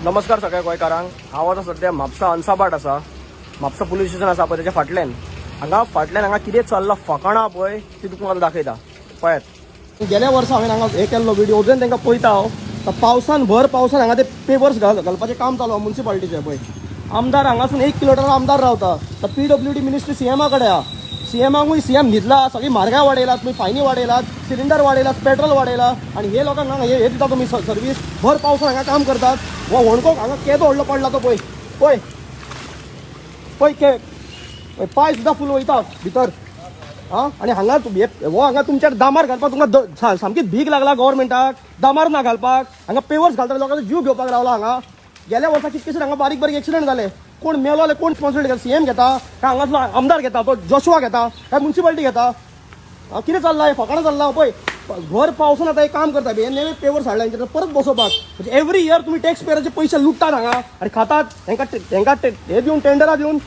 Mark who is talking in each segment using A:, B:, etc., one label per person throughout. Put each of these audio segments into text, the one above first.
A: नमस्कार सगळ्या गोंयकारांक. हांव आतां सद्या म्हापसा अन्साभाट आसा, म्हापसा पुलीस स्टेशन आसा पळय त्याच्या फाटल्यान. हांगा फाटल्यान हांगा कितें चल्लां फकाणां पळय ती तुमकां आतां दाखयता, पळयात. गेल्या वर्सा हांवें हांगा हे केल्लो व्हिडिओ, अजून तांकां पळयता हांव. पावसान भर पावसान हांगा ते पेपर्स घालपाचें काम चालू आहा मुन्सिपालिटीचें. पळय आमदार हांगासून 1 किलोमिटर आमदार रावता. तर पीडब्ल्यूडी मिनिस्ट्री सीएमा कडेन आहा. सीएमाकूय सीएम न्हिदला. सगळी म्हारगाय वाडयला तुमी, फायनी वाडयलात, सिलिंडर वाडयलात, पेट्रोल वाडयला आनी हे लोकांक हांगा हे दिता तुमी सर्वीस. भर पावसान हांगा काम करतात. हो होणको हांगा केदो व्हडलो पडला तो पळय, पळय पळय के पळय, पांय सुद्दां फूल वयता भितर. आं, आनी हांगा हो हांगा तुमच्या दामार घालपाक तुमकां सामकी भीक लागला गव्हर्मेंटाक. दामार ना घालपाक हांगा पेवर्स घालता, लोकांचो जीव घेवपाक रावला हांगा. गेल्या वर्सा कितकेशे हांगा बारीक बारीक एक्सिडंट जाले, कोण मेलो जाल्यार कोण रिस्पॉन्सिबिलिटी घेता? सीएम घेता काय हांगासलो आमदार घेता, तो जोशुआ घेता काय मुन्सिपालिटी घेता? कितें चल्लां हें? फकाणां चल्लां. पळय भर पावसान आतां हें काम करता. हे नवे पेवर्स हाडला हेंचे परत बसोवपाक. म्हणजे एवरी इयर तुमी टॅक्स पेयराचे पयशे लुट्टात हांगा आनी खातात. हेंकां हेंकां हे दिवन, टेंडरां दिवन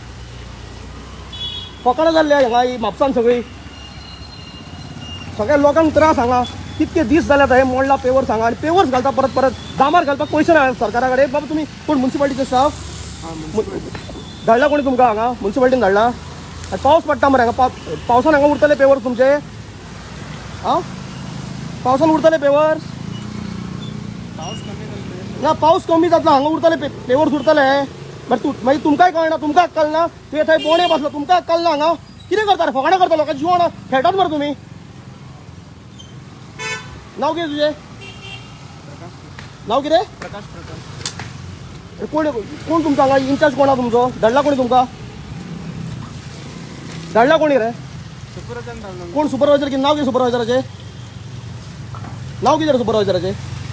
A: फकाणां जाल्ली हांगा ही म्हापसान सगळी. सगळ्या लोकांक त्रास हांगा. कितके दीस जाले आतां हे मोडला पेवर्स हांगा आनी पेवर्स घालता परत परत. दामार घालपाक पयशे ना सरकारा कडेन. बाबा तुमी कोण मुन्सिपालिटीचे स्टाफ धाडला कोणी तुमकां हांगा? मुन्सिपालिटीन धाडला? आनी पावस पडटा मरे हांगा, पावसान हांगा उरतले पेवर्स तुमचे? आं, पावसान उरतले पेवर्स? ना, पावस कमी जातलो हांगा उरतले पेवर्स उरतले. बट तूं मागीर तुमकांय कळना, तुमकां अक्कल ना. तुवें थंय बोणे बसलो, तुमकां अक्कल ना. हांगा कितें करता रे? फकाणां करता, लोकां जिवान खेळटात मरे तुमी. नांव कितें तुजें? नांव कितें?
B: प्रकाश. प्रकाश.
A: कोण कोण तुमचो हांगा इन्चार्ज? कोण आहा तुमचो? धाडला कोणी तुमकां? धाडला कोणी रे?
B: सुपरवायझर.
A: कोण सुपरवायझर? कितें नांव कितें सुपरवायझराचें? नांव कितें रे सुपरवायझराचें?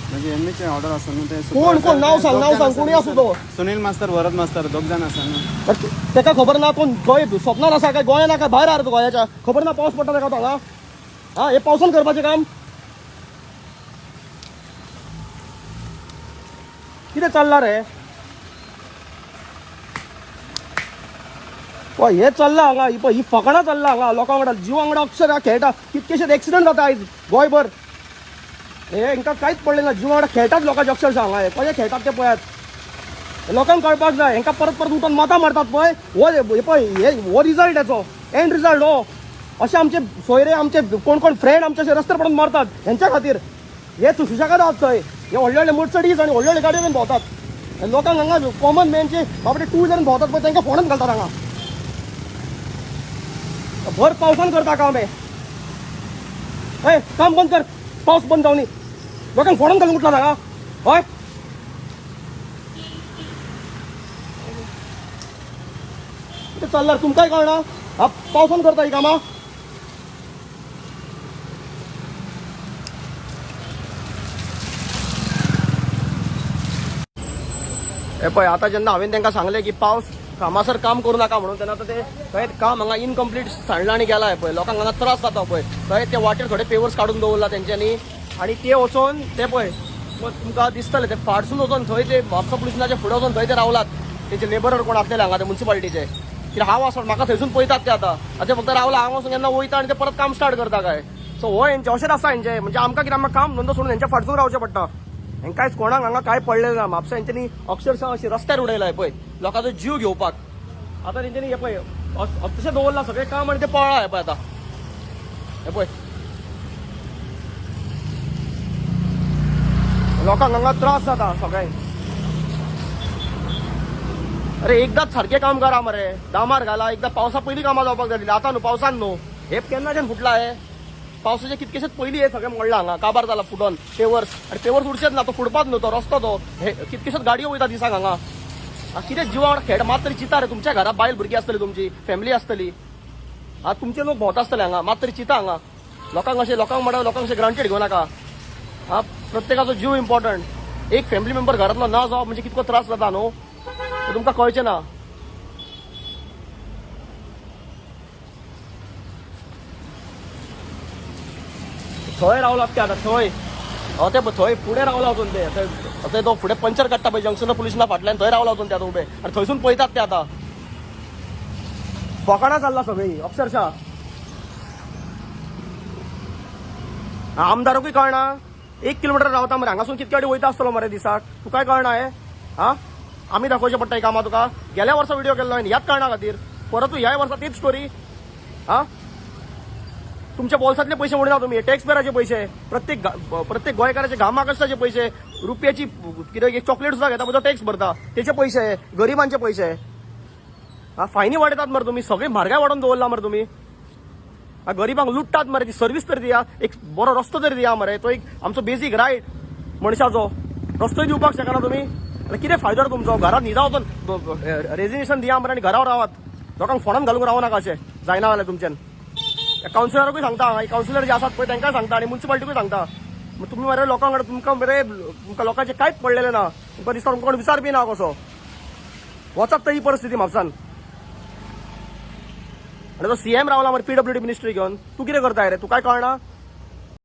B: म्हणजे एमएचे ऑर्डर आसा न्हू ते.
A: कोण कोण नांव सांग, नांव सांग, कोणी आसूं तो.
B: सुनील मास्तर, वरद मास्तर, दोग जाण आसा न्हू.
A: बट तेका खबर ना कोण गोंय स्वप्नान आसा काय गोंयान काय भायर आहा रे तो गोंयाच्या? खबर ना पावस पडटा तेका तो हांगा? हा, हे पावसान करपाचें काम कितें चल्लां रे? पळय हे चल्लां हांगा, ही पळय ही फकाणां चल्लां हांगा. लोकां वांगडा, जिवा वांगडा अक्षर खेळटा. कितकेशेच एक्सिडंट जाता आयज गोंयभर. हे हांकां कांयच पडलें ना. जिवा वांगडा खेळटात लोकांचे अक्षरशः हांगा. हे कशें खेळटात ते पळयात. लोकांक कळपाक जाय. हांकां परत परत उठून मतां मारतात पळय. हो हे पळय, हे हो रिजल्ट हेचो, एंड रिजल्ट हो. अशे आमचे सोयरे, आमचे कोण कोण फ्रेंड आमचे अशे रस्त्यार पडून मरतात हेंच्या खातीर. हे सुशेगाद आहात थंय, हे व्हडले व्हडले मर्सडीज आनी व्हडले व्हडले गाडयो घेवन भोंवतात. लोकांक हांगा कॉमन मॅनचे बाबडे टू व्हिलरान भोंवतात पळय, तांकां फोंडान घालतात हांगा. भर पावसान करता काम हे. ए काम बंद कर, पावस बंद जावनी. लोकांक फोंडान घालून उठला हांगा. हय, कितें चल्लां तुमकांय कळना? हा, पावसान करता ही कामां? हे पळय आतां जेन्ना हांवें तांकां सांगलें की पावस कामासर काम करूं नाका म्हणून, तेन्ना आतां ते थंय काम हांगा इनकम्प्लीट सांडलां आनी गेला. पळय लोकांक हांगा त्रास जाता. पळय थंय ते वाटेर थोडे पेवर्स काडून दवरला तेंच्यांनी आनी ते वचोन ते पळय तुमकां दिसतले ते फाटसून वचोन थंय ते म्हापसा पुलीस स्टेशनाच्या फुडें वचोन थंय ते रावलात. तेंचे लेबरर कोण आसलेले हांगा ते मुन्सिपालिटीचे, कित्याक हांव आसा म्हाका थंयसून पळयतात ते. आतां आतां ते फक्त रावला हांव वचून केन्ना वयता आनी ते परत काम स्टार्ट करता काय. सो हो हेंचें अशेंच आसा हेंचें. म्हणजे आमकां कितें, आमकां काम धंदो सोडून हेंच्या फाटसून रावचें पडटा. हेंकांच कोणाक हांगा कांय पडलें ना. म्हापसा हेंच्यांनी अक्षरशः अशी रस्त्यार उडयलाय पळय लोकांचो जीव घेवपाक. आतां तेंच्यांनी हें पळय तशें दवरलां सगळें काम आनी ते पळ्ळा. हें पळय आतां, हें पळय लोकांक हांगा त्रास जाता सगळ्यांक. अरे एकदाच सारकें काम करा मरे. दामार घाला एकदां. पावसा पयलीं कामां जावपाक जाय आतां न्हू, पावसान न्हू. हे केन्नाच्यान फुटला हे? पावसाचे कितकेशेच पयलीं हे सगळें मोडलां हांगा, काबार जाला फुटोन पेवर्स. आनी पेवर्स उरचेच ना, तो फुटपाच न्हू, तो रस्तो तो. हे कितकेशेच गाडयो वयता दिसाक हांगा. कितें जिवा वांगडा खेळ. मात तरी चिंता रे, तुमच्या घरा बायल भुरगीं आसतली, तुमची फॅमिली आसतली. हा, तुमचे लोक भोंवता आसतले हांगा. मात तरी चिंता हांगा लोकांक. अशें लोकांक म्हणा, लोकांक अशें ग्रांटेड घेवं नाका. हा, प्रत्येकाचो जीव इम्पॉर्टंट. एक फॅमिली मेंबर घरांतलो ना जावप म्हणजे कितको त्रास जाता न्हू, ते तुमकां कळचें ना. थंय रावलात ते आतां थंय. हय ते थंय फुडें रावला वचून ते थंय तो फुडें पंचर काडटा पळय जंक्शन पुलिसां फाटल्यान, थंय रावला वचून ते आतां उबे आनी थंयसून पळयतात ते. आतां फकाणां चल्ला सगळीं अक्षरशः. आमदारूकय कळना. 1 किलोमिटर रावता मरे हांगासून, कितके फावटी वयता आसतलो मरे दिसाक, तुकाय कळना हें? हा, आमी दाखोवचें पडटा ही कामां तुका. गेल्या वर्सा व्हिडिओ केल्लो हांवें ह्याच कारणा खातीर, परतूय ह्याय वर्सा तीच स्टोरी. हा, तुमच्या बोल्सांतले पयशे म्हणिना तुमी, टॅक्स पेराचे पयशे, प्रत्येक गोंयकाराचे घामा कश्टाचे पयशे, रुपयाची कितें एक चॉकलेट सुद्दां घेता पळय तो टॅक्स भरता तेचे पयशे, गरिबांचे पयशे. हा, फायनी वाडयतात मरे तुमी, सगळी म्हारगाय वाडोवन दवरला मरे तुमी. हा, गरिबांक लुट्टात मरे. ती सर्वीस तरी दिया, एक बरो रस्तो तरी दिया मरे. तो एक आमचो बेजीक रायट मनशाचो, रस्तोय दिवपाक शकना तुमी जाल्यार कितें फायदो रे तुमचो? घरात न्हिदा वचून रेजिग्नेशन दिया मरे आनी घरावर रावात. लोकांक फोनान घालूंक रावो नाका. अशें जायना जाल्यार तुमच्यान कावन्सिलराकूय सांगता, कावन्सिलर जे आसात पळय तांकांय सांगता आनी मुन्सिपालिटीकूय सांगता. मग तुमी मरे लोकां कडेन तुमकां मरे, तुमकां लोकांचें कांयच पडलेलें ना. तुमकां दिसता तुमकां कोण विचार बी ना कसो वचत तर ही परिस्थिती म्हापसान. आनी तो सीएम रावला मरे पीडब्ल्यूडी मिनिस्ट्री घेवन, तूं कितें करताय रे? तूं काय कळना?